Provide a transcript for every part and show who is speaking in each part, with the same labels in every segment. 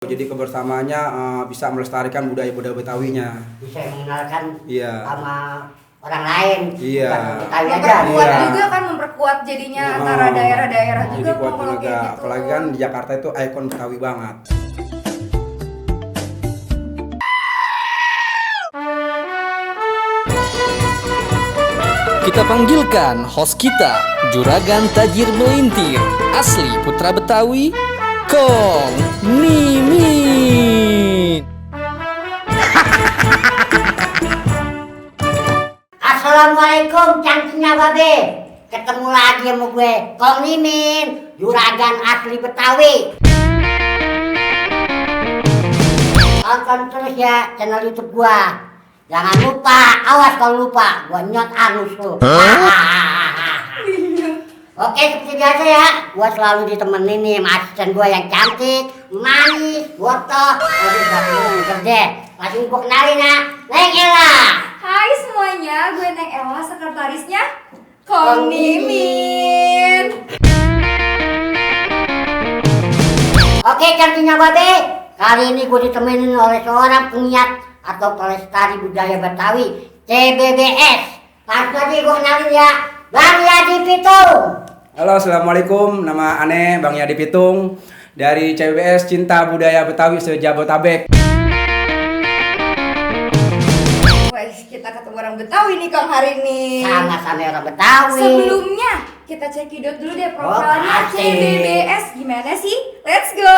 Speaker 1: Jadi kebersamaannya bisa melestarikan budaya-budaya Betawinya.
Speaker 2: Bisa mengenalkan
Speaker 1: Iya.
Speaker 2: sama orang lain.
Speaker 1: Iya.
Speaker 2: Betawi aja.
Speaker 3: Memperkuat
Speaker 1: Iya.
Speaker 3: juga kan, memperkuat jadinya antara daerah-daerah juga
Speaker 1: Jadi buat
Speaker 3: kalau
Speaker 1: juga,
Speaker 3: kayak gitu.
Speaker 1: apalagi kan di Jakarta itu ikon Betawi banget.
Speaker 4: Kita panggilkan host kita, Juragan Tajir Melintir, asli Putra Betawi, Kong Mimin.
Speaker 2: Assalamualaikum cantiknya babe. Ketemu lagi sama gue, Kong Mimin, Juragan asli Betawi. Tonton terus ya channel YouTube gua. Jangan lupa, awas kalau lupa, gua nyot anus lu. Oke, seperti biasa ya, gua selalu ditemenin nih sama asisten gua yang cantik, manis, botoh. Aduh, gak perlu kerja. Langsung gua kenalin ya, Neng Ella.
Speaker 3: Hai semuanya, gue Neng Ella, sekretarisnya Kong Mimin.
Speaker 2: Oke, cantiknya babe. Kali ini gue ditemenin oleh seorang pengiat atau pelestari budaya Betawi, CBBS. Langsung aja gue kenalin ya, Bang Yadi Pitung.
Speaker 1: Halo, assalamualaikum. Nama aneh Bang Yadi Pitung dari CBBS Cinta Budaya Betawi se-Jabotabek.
Speaker 3: Wes, kita ketemu orang Betawi nih Kang hari ini.
Speaker 2: Sama-sama orang Betawi.
Speaker 3: Sebelumnya kita cekidot dulu deh profilnya
Speaker 2: pasti.
Speaker 3: CBBS gimana sih? Let's go.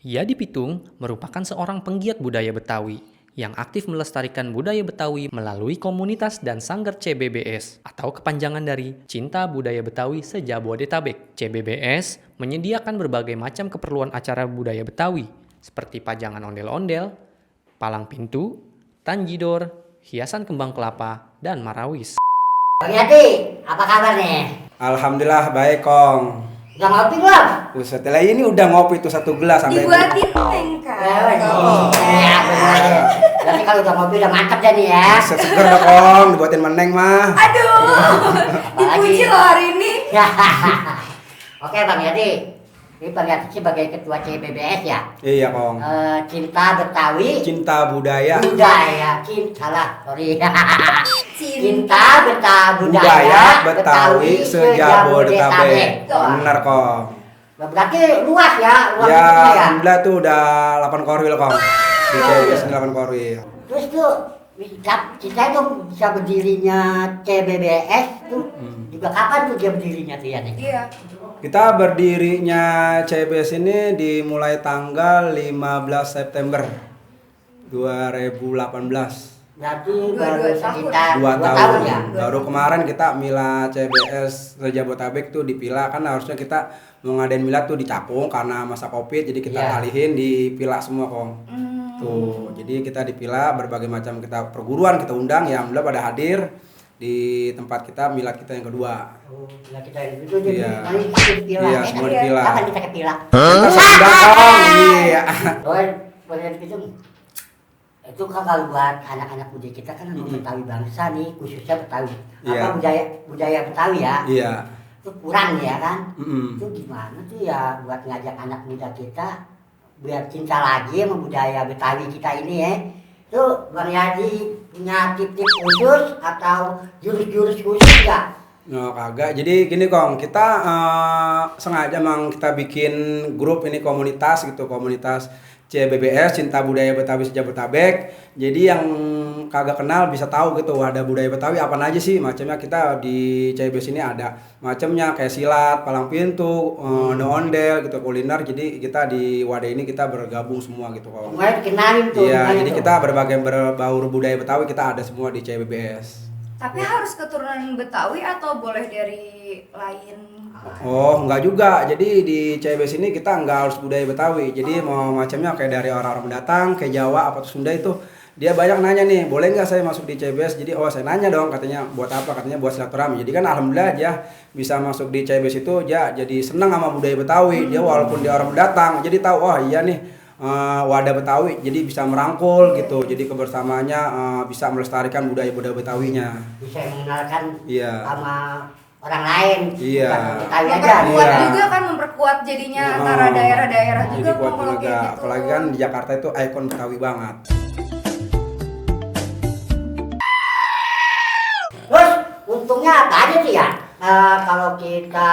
Speaker 4: Yadi Pitung merupakan seorang penggiat budaya Betawi yang aktif melestarikan budaya Betawi melalui komunitas dan sanggar CBBS atau kepanjangan dari Cinta Budaya Betawi se-Jabodetabek. CBBS menyediakan berbagai macam keperluan acara budaya Betawi seperti pajangan ondel-ondel, palang pintu, tanjidor, hiasan kembang kelapa, dan marawis.
Speaker 2: Bang Yadi, apa kabar nih?
Speaker 1: Alhamdulillah baik, Kong.
Speaker 2: Udah ngopi belum?
Speaker 1: Setelah ini udah ngopi tuh 1 gelas sampai
Speaker 3: Dibuatin Neng kan.
Speaker 2: Ya, bener. Berarti kalau udah ngopi udah mantep deh nih ya.
Speaker 1: seger dah, Kong, dibuatin meneng mah.
Speaker 3: Aduh, dipuji loh hari ini.
Speaker 2: Oke Bang Yadi, ini Bang Yadi sebagai ketua CBBS ya.
Speaker 1: Iya, Kong.
Speaker 2: Cinta Betawi.
Speaker 1: Cinta budaya.
Speaker 2: Salah, sorry. Cinta budaya
Speaker 1: Betawi se-Jabodetabek. Benar, Kong.
Speaker 2: Berarti luas ya, luas
Speaker 1: Ya,
Speaker 2: itu ya.
Speaker 1: alhamdulillah tuh udah 8 korwil, Kong. Di CBBS 8 korwil.
Speaker 2: Terus tuh kita itu bisa berdirinya CBBS tuh juga kapan tuh dia berdirinya tuh ya nih?
Speaker 3: Iya.
Speaker 1: Kita berdirinya CBBS ini dimulai tanggal 15 September 2018.
Speaker 2: Berarti
Speaker 3: Dua
Speaker 2: baru
Speaker 3: tahun.
Speaker 2: sekitar
Speaker 1: 2
Speaker 2: 2 tahun
Speaker 1: tahun.
Speaker 2: ya.
Speaker 1: Baru kemarin kita mila CBBS Jabotabek tuh di Pila, kan harusnya kita mau ngadain mila tuh di Capung karena masa Covid, jadi kita
Speaker 2: Iya.
Speaker 1: alihin di Pila semua, Kong. Tuh, jadi kita di Pila berbagai macam kita perguruan kita undang, ya alhamdulillah pada hadir di tempat kita mila kita yang kedua.
Speaker 2: Oh, gila kita itu jadi
Speaker 1: Iya.
Speaker 2: nanti kita di Pila.
Speaker 1: Iya, semua di Pila.
Speaker 2: Kapan kita ke Pila?
Speaker 1: Kita sedang, Kong. Iya.
Speaker 2: Oh, boleh itu. Itu kan kalau buat anak-anak muda kita kan memang Betawi bangsa nih, khususnya Betawi.
Speaker 1: Iya.
Speaker 2: Budaya Betawi ya.
Speaker 1: Iya.
Speaker 2: Itu kurang ya kan?
Speaker 1: Mm-mm.
Speaker 2: Itu gimana tuh ya buat ngajak anak muda kita biar cinta lagi sama budaya Betawi kita ini ya. Itu Bang Yadi punya tip-tip khusus atau jurus-jurus khusus nggak?
Speaker 1: No, kagak. Jadi gini, Kong, kita sengaja emang kita bikin grup ini komunitas gitu, komunitas CBBS Cinta Budaya Betawi se-Jabotabek. Jadi yang kagak kenal bisa tahu gitu, ada budaya Betawi apa aja sih macamnya. Kita di CBBS ini ada macamnya kayak silat, palang pintu, ondel gitu, kuliner. Jadi kita di wadah ini kita bergabung semua gitu, Kong.
Speaker 2: Mulai kenalin tuh.
Speaker 1: Iya,
Speaker 2: gimana
Speaker 1: jadi
Speaker 2: tuh?
Speaker 1: kita berbagai berbaur budaya Betawi kita ada semua di CBBS.
Speaker 3: Tapi harus keturunan Betawi atau boleh dari lain?
Speaker 1: Oh, enggak juga. Jadi di CBS ini kita enggak harus budaya Betawi. Jadi mau macamnya kayak dari orang-orang pendatang, kayak Jawa apa Sunda itu. Dia banyak nanya nih, boleh nggak saya masuk di CBS? Jadi saya nanya dong, katanya buat apa? Katanya buat silaturahmi. Jadi kan alhamdulillah aja bisa masuk di CBS itu ya jadi senang sama budaya Betawi. Dia walaupun dia orang pendatang, jadi tahu oh iya nih wadah Betawi. Jadi bisa merangkul gitu. Jadi kebersamaannya bisa melestarikan budaya-budaya Betawinya.
Speaker 2: Bisa mengenalkan
Speaker 1: Iya.
Speaker 2: sama orang lain.
Speaker 1: Iya.
Speaker 2: Bukan Betawi aja.
Speaker 3: Memperkuat
Speaker 1: Iya.
Speaker 3: juga kan, memperkuat jadinya
Speaker 1: Oh,
Speaker 3: antara daerah-daerah juga
Speaker 1: jadi kuat
Speaker 3: Kong, kalau
Speaker 1: juga.
Speaker 3: kayak gitu.
Speaker 1: Apalagi kan di Jakarta itu ikon Betawi banget.
Speaker 2: Terus untungnya apa aja sih ya? Kalau kita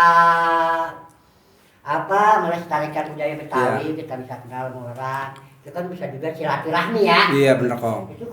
Speaker 2: melestarikan budaya Betawi, kita bisa kenal sama orang, itu kan bisa juga silaturahmi ya.
Speaker 1: Iya bener kok.
Speaker 2: Itu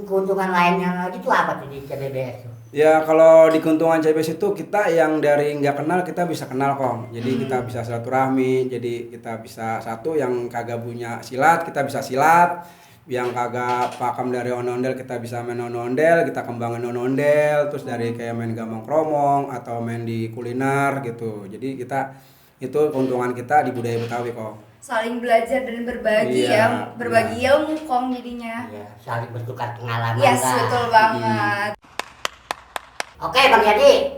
Speaker 2: keuntungan lainnya lagi itu apa tuh di CBBS tuh?
Speaker 1: Ya kalau di keuntungan CBS itu kita yang dari nggak kenal kita bisa kenal kok. Jadi kita bisa silaturahmi, jadi kita bisa satu yang kagak punya silat kita bisa silat, yang kagak paham dari ondel kita bisa main ondel, kita kembangin ondel, terus dari kayak main gambang kromong atau main di kuliner gitu. Jadi kita itu keuntungan kita di budaya Betawi kok.
Speaker 3: Saling belajar dan berbagi
Speaker 1: Iya,
Speaker 3: ya, berbagi ilmu Kong jadinya.
Speaker 2: Ya, saling bertukar pengalaman.
Speaker 3: Yes,
Speaker 2: lah.
Speaker 3: betul banget.
Speaker 2: Oke Bang Yadi,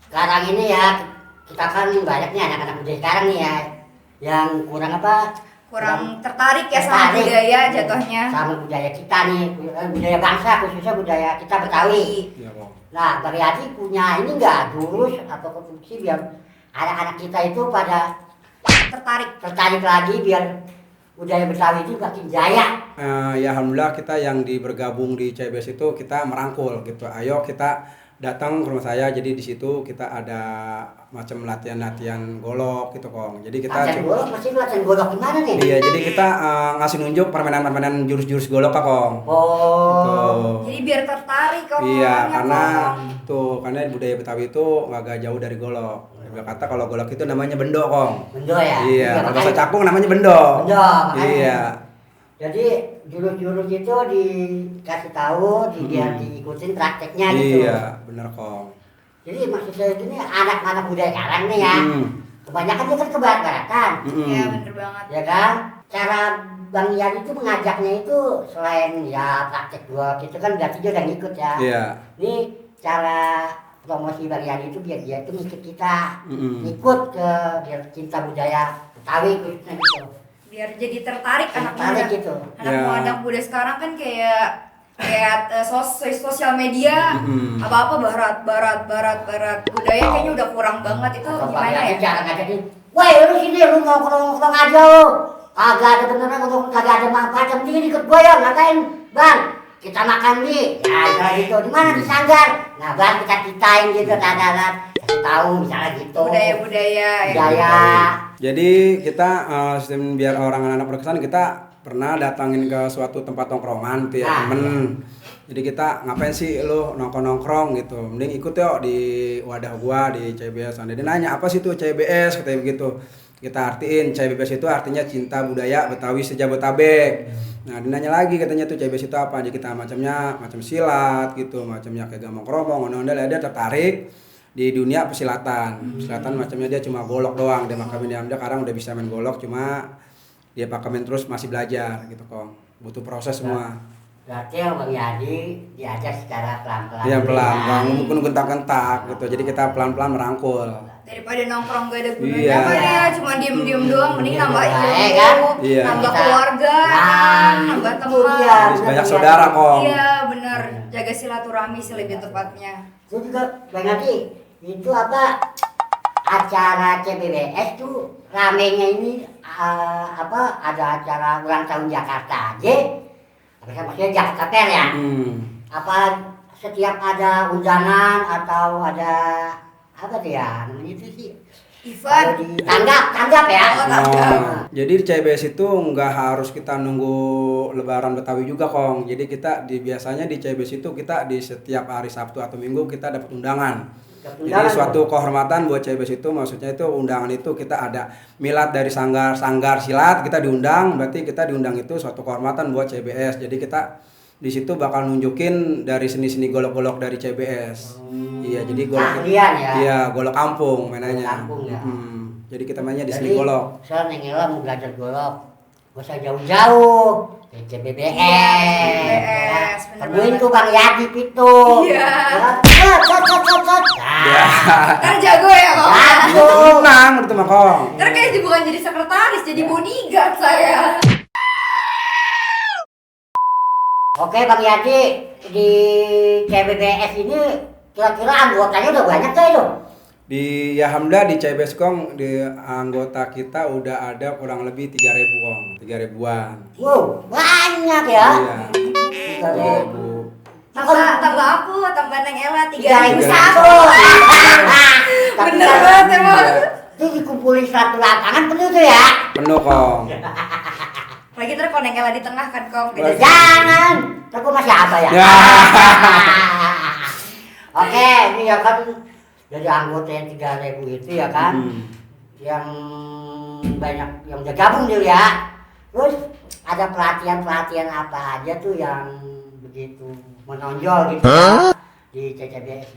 Speaker 2: sekarang ini ya kita kan banyak nih anak-anak muda sekarang nih ya yang kurang apa?
Speaker 3: Kurang tertarik ya sama
Speaker 2: tertarik
Speaker 3: budaya jatuhnya.
Speaker 2: sama budaya kita nih, budaya bangsa khususnya budaya kita Betawi.
Speaker 1: Iya kok.
Speaker 2: Nah, Bang Yadi punya ini nggak jurus atau konstruksi biar anak-anak kita itu pada tertarik lagi biar budaya Betawi itu makin jaya.
Speaker 1: Ya alhamdulillah kita yang bergabung di CBS itu kita merangkul gitu. Ayo kita datang ke rumah saya, jadi di situ kita ada macam latihan golok gitu Kong. Jadi kita
Speaker 2: latihan golok gimana nih?
Speaker 1: Iya, jadi kita ngasih nunjuk permainan jurus-jurus golok Kong.
Speaker 2: Oh.
Speaker 3: Jadi biar tertarik Kong.
Speaker 1: Iya,
Speaker 3: orangnya,
Speaker 1: karena
Speaker 3: Kong.
Speaker 1: karena budaya Betawi itu agak jauh dari golok. Dia kata kalau golok itu namanya bendo Kong.
Speaker 2: Bendo ya?
Speaker 1: Iya, kalau bahasa
Speaker 2: makanya-
Speaker 1: Cakung namanya bendo.
Speaker 2: Bendo, makanya.
Speaker 1: Iya.
Speaker 2: Jadi jurus-jurus itu dikasih tahu, biar diikutin prakteknya gitu.
Speaker 1: Iya, bener Kong.
Speaker 2: Jadi maksud saya ini anak-anak muda sekarang nih ya, kebanyakan dia kan ke barat-baratan,
Speaker 3: Iya, bener banget.
Speaker 2: ya kan? Cara Bang Yan itu mengajaknya itu selain ya praktek dua gitu kan berarti dia udah ngikut ya.
Speaker 1: Iya.
Speaker 2: Ini cara promosi Bang Yan itu biar dia itu ngikut kita, ngikut ke biar cinta budaya Betawi khususnya gitu.
Speaker 3: Biar jadi tertarik anak muda.
Speaker 2: Tertarik gitu.
Speaker 3: Anak muda sekarang kan kayak sosial media apa-apa barat budaya kayaknya udah kurang banget. Itu
Speaker 2: Atau
Speaker 3: gimana ya?
Speaker 2: cara ngajakin, woi lu sini lu nongkrong aja lu, kagak ada benernya ngomong, kagak ada manfaatnya, mending ikut gue ya, ngatain Bang kita makan nih, ya kayak gitu, di mana di Sanggar, nah Bang kita citain gitu, kasih tahu misalnya gitu,
Speaker 3: Budaya.
Speaker 1: Jadi kita sistem biar orang anak-anak berkesan, kita pernah datangin ke suatu tempat nongkrongan tuh ya temen. Jadi kita ngapain sih lu nongkrong gitu, mending ikut yuk di wadah gua di CBS. Dia nanya apa sih tuh CBS, katanya begitu. Kita artiin CBS itu artinya cinta budaya Betawi Sejabotabek. Nah dia nanya lagi katanya tuh CBS itu apa, jadi kita macam silat gitu, macamnya kayak gambang kromong, ondel, dia tertarik di dunia pesilatan. Pesilatan macamnya dia cuma golok doang, dia makamin dia sekarang udah bisa main golok, cuma dia pakamin terus masih belajar gitu Kong. Butuh proses semua.
Speaker 2: Berarti Bang Yadi diajar secara pelan-pelan.
Speaker 1: Iya pelan-pelan, mungkin gentak-gentak gitu. Jadi kita pelan-pelan merangkul.
Speaker 3: Daripada nongkrong gak ada gunanya
Speaker 1: Iya.
Speaker 3: kan ya, cuma diem doang, mending nambah ilmu,
Speaker 2: kan?
Speaker 1: Iya.
Speaker 3: nambah keluarga, nambah
Speaker 2: itu
Speaker 3: teman.
Speaker 2: dia.
Speaker 1: Jadi banyak saudara Kong.
Speaker 3: Iya bener, jaga silaturahmi sih lebih tepatnya.
Speaker 2: Itu juga Bang Yadi, itu apa acara CBBS tuh ramenya ini ada acara ulang tahun Jakarta aja. Maksudnya Jakarta Fair ya. Apa setiap ada undangan atau ada apa tuh ya namanya itu sih?
Speaker 3: Event.
Speaker 2: Tanggap ya.
Speaker 1: Jadi di CBS itu nggak harus kita nunggu Lebaran Betawi juga Kong. Jadi kita biasanya di CBS itu kita di setiap hari Sabtu atau Minggu kita dapat undangan. Jadi suatu kehormatan buat CBS itu, maksudnya itu undangan itu kita ada milad dari sanggar silat kita diundang, berarti kita diundang itu suatu kehormatan buat CBS. Jadi kita di situ bakal nunjukin dari seni-seni golok-golok dari CBS. Iya, jadi golok
Speaker 2: Keahlian ya.
Speaker 1: Iya, golok kampung mainannya.
Speaker 2: Kampung ya.
Speaker 1: Jadi kita mainnya di seni golok.
Speaker 2: Saya nengela mau belajar golok, gak usah jauh-jauh. CBBS.
Speaker 3: CBBS, bener
Speaker 2: Temuin
Speaker 3: banget.
Speaker 2: tuh Bang Yadi Pitu.
Speaker 3: Iya.
Speaker 2: Cot.
Speaker 1: Ya.
Speaker 3: Ntar jago ya Kong.
Speaker 1: Itu tenang itu mah Kong.
Speaker 3: Ntar kayak bukan jadi sekretaris, jadi bodyguard saya.
Speaker 2: Oke Bang Yadi, di CBBS ini kira-kira anggotanya udah banyak gak itu?
Speaker 1: Di ya alhamdulillah di CBS Kong di anggota kita udah ada kurang lebih 3.000 Kong, 3.000-an.
Speaker 2: Wow, banyak ya.
Speaker 1: Iya. 3.000.
Speaker 3: Tambah aku, tambah Neng Ella
Speaker 2: 3.000
Speaker 3: 3.000
Speaker 2: satu.
Speaker 3: Bener banget emang.
Speaker 1: Iya.
Speaker 2: Itu dikumpulin satu lapangan penuh tuh ya.
Speaker 1: Penuh Kong.
Speaker 3: Lagi ntar kalau Neng Ella di tengah kan Kong beda.
Speaker 2: Jangan, aku masih apa ya?
Speaker 1: Ya.
Speaker 2: Oke, ini ya kan dari anggota yang 3.000 itu ya kan, yang banyak yang udah gabung dulu ya. Terus ada pelatihan apa aja tuh yang begitu menonjol gitu ya di CCBS.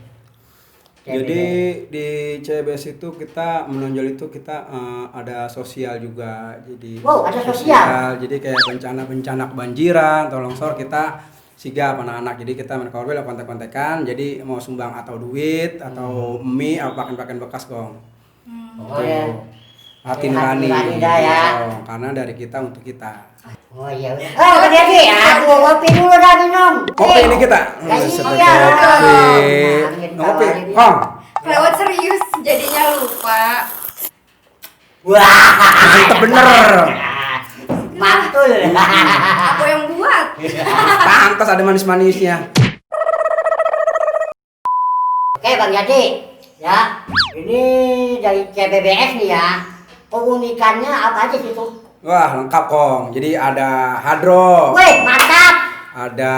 Speaker 1: Jadi di CBS itu kita menonjol itu kita ada sosial juga. Jadi
Speaker 2: Wow, ada sosial.
Speaker 1: Jadi kayak bencana kebanjiran atau longsor kita sigap anak-anak. Jadi kita menkorwil kontak-kontakan. Jadi mau sumbang atau duit atau mie atau pakaian bekas Kong.
Speaker 2: Oh ya.
Speaker 1: Hati
Speaker 2: Hati
Speaker 1: nurani.
Speaker 2: nurani dah ya.
Speaker 1: Kong. Karena dari kita untuk kita.
Speaker 2: Oh iya. Oh jadi aku ngopi dulu dah minum.
Speaker 1: Kopi ini kita.
Speaker 2: Ya,
Speaker 1: Seperti
Speaker 2: iya.
Speaker 1: kopi.
Speaker 2: Nah,
Speaker 1: Ngopi.
Speaker 2: ini
Speaker 1: Kong.
Speaker 3: Lewat serius jadinya lupa.
Speaker 2: Wah,
Speaker 1: Mantep bener.
Speaker 2: mantul.
Speaker 3: Aku yang buat.
Speaker 1: Pantas ada manis-manisnya.
Speaker 2: Oke Bang Yadi, ya ini dari CBBS nih ya. Keunikannya apa aja sih tuh?
Speaker 1: Wah lengkap Kong. Jadi ada hadro,
Speaker 2: Wih mantap.
Speaker 1: ada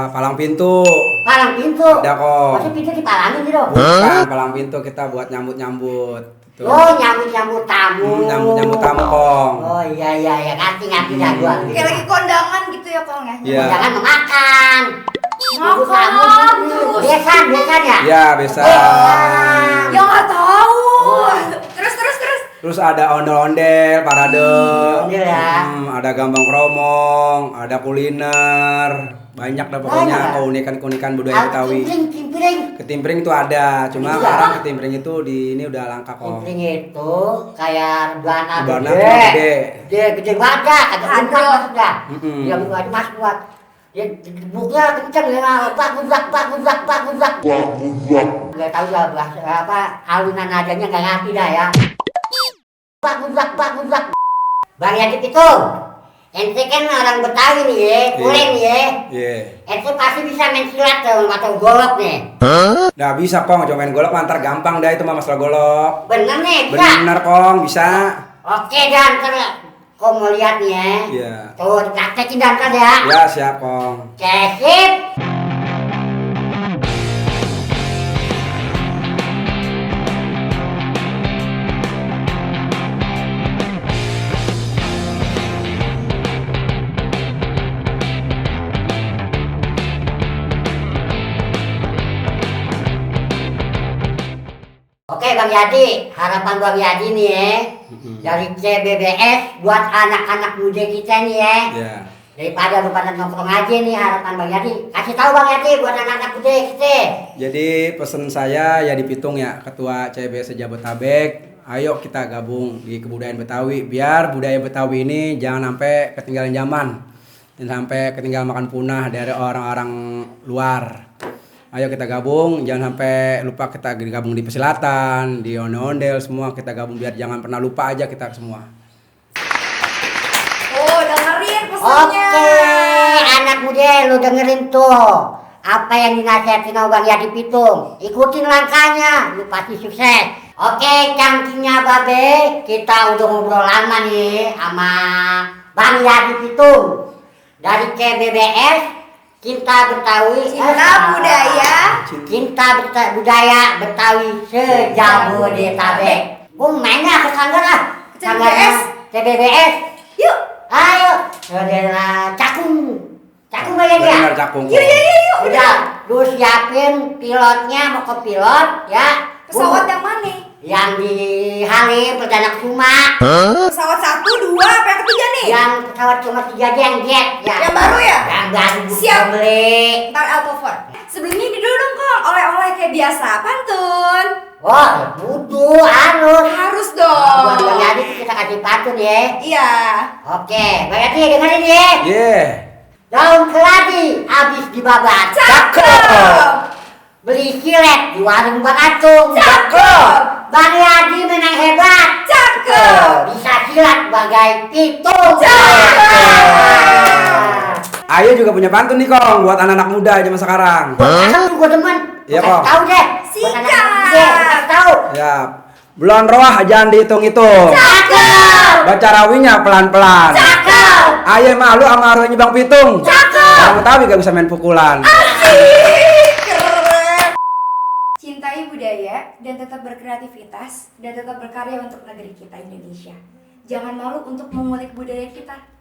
Speaker 1: palang pintu,
Speaker 2: Palang pintu.
Speaker 1: ada Kong.
Speaker 2: Masih pintu dipalangin gitu.
Speaker 1: Bukan palang pintu kita buat nyambut-nyambut. Gitu.
Speaker 2: Oh nyambut tamu.
Speaker 1: Nyambut tamu Kong.
Speaker 2: Oh iya ngerti dah gua.
Speaker 3: Kayak lagi kondangan gitu ya Kong ya.
Speaker 1: Iya.
Speaker 2: Jangan memakan. Tunggu tamu.
Speaker 3: Terus.
Speaker 2: Besan ya.
Speaker 1: Ya bisa.
Speaker 3: Ya nggak tahu. Terus.
Speaker 1: Terus ada ondel-ondel, parade.
Speaker 2: Ondel ya.
Speaker 1: Ada gambang kromong, ada kuliner. Banyak dah pokoknya keunikan budaya Betawi.
Speaker 2: Kimpring.
Speaker 1: Ketimpring itu ada, cuma
Speaker 2: Itu
Speaker 1: sekarang
Speaker 2: apa?
Speaker 1: ketimpring itu di ini udah langka Kong.
Speaker 2: Kimpring itu kayak rebana
Speaker 1: Rebana
Speaker 2: gede.
Speaker 1: gede.
Speaker 2: Gede banget dah, kagak
Speaker 3: Ada.
Speaker 2: buka maksudnya.
Speaker 1: Mm-mm.
Speaker 2: Dia buka mas buat. Dia gebuknya kenceng ya, pak gublak. Gak tahu lah bahasa apa alunan nadanya gak ngerti dah ya. Pak gublak. Bang Yadip itu, ente kan orang Betawi nih ya, kulen nih ya.
Speaker 1: Iya.
Speaker 2: Ente pasti bisa main silat tuh, atau golok nih.
Speaker 1: Nah bisa Kong, cuma main golok mantar gampang dah itu mah masalah golok.
Speaker 2: Bener nih, bisa.
Speaker 1: Bener Kong, bisa.
Speaker 2: Oke dan ntar kau mau lihat nih ya.
Speaker 1: Iya.
Speaker 2: Tuh, praktekin dan ntar ya.
Speaker 1: Ya siap Kong.
Speaker 2: Cekip. Oke Bang Yadi, harapan Bang Yadi nih ya. Dari CBBS buat anak-anak muda kita nih ya.
Speaker 1: Ya.
Speaker 2: Daripada lu pada nongkrong aja nih harapan Bang Yadi. Kasih tahu Bang Yadi buat anak-anak muda kita.
Speaker 1: Jadi pesen saya ya di Pitung ya, Ketua CBS Jabotabek. Ayo kita gabung di kebudayaan Betawi biar budaya Betawi ini jangan sampai ketinggalan zaman dan sampai ketinggalan makan punah dari orang-orang luar. Ayo kita gabung, jangan sampai lupa kita gabung di pesilatan, di ondel-ondel semua kita gabung biar jangan pernah lupa aja kita semua.
Speaker 3: Oh, dengerin pesannya.
Speaker 2: Oke, anak muda lu dengerin tuh. Apa yang dinasihatin sama Bang Yadi Pitung. Ikutin langkahnya, lu pasti sukses. Oke, cangkingnya Babe, kita udah ngobrol lama nih sama Bang Yadi Pitung. Dari CBBS, Cinta Betawi,
Speaker 3: Cinta budaya.
Speaker 2: budaya Betawi se-Jabodetabek. Bung mainnya ke sanggar lah.
Speaker 3: CBBS.
Speaker 2: CBBS.
Speaker 3: Yuk.
Speaker 2: Ayo, saudara cakung banyak ya.
Speaker 1: Benar Cakung.
Speaker 3: Yuk.
Speaker 2: Udah, lu siapin pilotnya mau ke pilot ya.
Speaker 3: Pesawat yang mana?
Speaker 2: Yang di Halim Perdana Kusuma.
Speaker 3: Pesawat 1, 2, apa yang ketiga nih?
Speaker 2: Yang pesawat cuma 3 aja yang jet ya.
Speaker 3: Yang baru ya?
Speaker 2: Yang baru
Speaker 3: Siap.
Speaker 2: beli.
Speaker 3: Ntar Alphavon. Sebelumnya ini dulu dong Kong, oleh-oleh kayak biasa, pantun.
Speaker 2: Oh, kudu harus.
Speaker 3: Harus
Speaker 2: Buat Bang
Speaker 3: dong.
Speaker 2: Yadi kita kasih pantun ya.
Speaker 3: Iya.
Speaker 2: Oke, Bang Yadi dengerin ya.
Speaker 1: Yeah.
Speaker 2: Daun keladi habis dibabat.
Speaker 3: Cakep.
Speaker 2: Beli silet di warung Bang Atung.
Speaker 3: Cakep.
Speaker 2: Bang Yadi menang hebat.
Speaker 3: Cakep.
Speaker 2: Bisa silat bagai pitung.
Speaker 1: Ayo juga punya pantun nih Kong buat anak-anak muda zaman sekarang.
Speaker 2: Tahu gue teman.
Speaker 1: Iya, Kong.
Speaker 2: Tahu deh.
Speaker 3: Sikat.
Speaker 2: Tahu.
Speaker 1: Ya. Bulan roah jangan dihitung-hitung.
Speaker 2: Cakep.
Speaker 1: Baca rawinya pelan-pelan.
Speaker 2: Cakep.
Speaker 1: Ayo malu sama arwahnya Bang Pitung.
Speaker 2: Cakep.
Speaker 1: Orang Betawi gak bisa main pukulan.
Speaker 3: Keren. Cintai budaya dan tetap berkreativitas dan tetap berkarya untuk negeri kita Indonesia. Jangan malu untuk mengulik budaya kita.